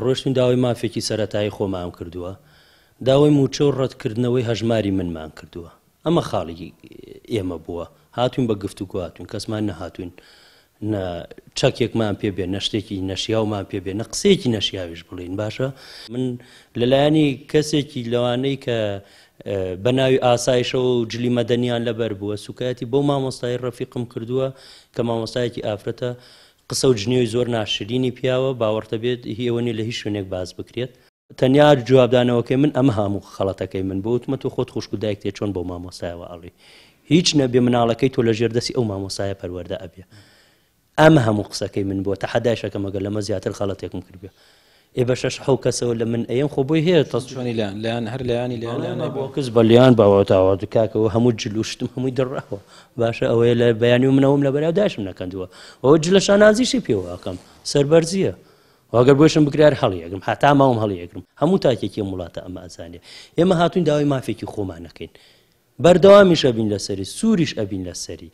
ڕۆشتین داوای مافێکی سەرەتایی خۆمان کردووە، داوای مووچە و ڕەتکردنەوەی هەژماری منمان کردووە. ئەمە خاڵی ئێمە بووە. هاتوین بە گفتوگۆ هاتوین، کەسمان نەهاتوین نە چەکێکمان پێ بێ، نە شتێکی نەشیاومان پێ بێ، نە قسەیەکی نەشیاویش بڵێین. باشە من لەلایەنی کەسێکی لەوانەی کە بە ناوی ئاسایشەوە و جلی مەدەنیان لەبەر بووە سوکایەتی بەو مامۆستای ڕەفیقم کردووە کە مامۆستایەکی ئافرەتە، قسە و جنێوی زۆر ناشرینی پیاوە، باوەڕتە بێت هی ئەوە نیە لە هیچ شوێنێک باس بکرێت. تەنیا جوابدانەوەکەی من ئەمە هەموو خەڵەتەکەی من بۆ وتمە تۆ خۆت خوشک و دایکتێ چۆن بەو مامۆستایەوە ئەڵێی هیچ نەبێ مناڵەکەی تۆ لەژێر دەستی ئەو مامۆستایە پەروەردە ئەبێ. ئەمە هەموو قسەکەی من بووە، تەحەدایش ئەکەم ئەگەر لەمە زیاتر خەڵەتێکم کردبێ. ئێ بە شەش حەو کەسەوە لە من ئەیەن خۆ بۆی هەیە تەس چۆنی لایان لایان هەر لایانی لایان لایان بۆ کز بە لیان باوە تاوە کاکەوە هەموو جل و شتم هەمووی دڕاوە باشە ئەوەیە لە بەیانی و منەوەم لە بەرا داشم نەکەندووە ئەوە جلە شانازیشی پێوە ئەکەم سەربەرزیە ئەگەر بۆشم بکرار هەڵی ئەگرم هەتا ماوم هەڵی ئەگرم هەموو تاکێکی ئەم وڵاتە ئەمە ئەزانێ ئێمە هاتوین داوای مافێکی خۆمان نەکەین بەردەوامیش ئەبین لەسەری سووریش ئەبین لەسەری.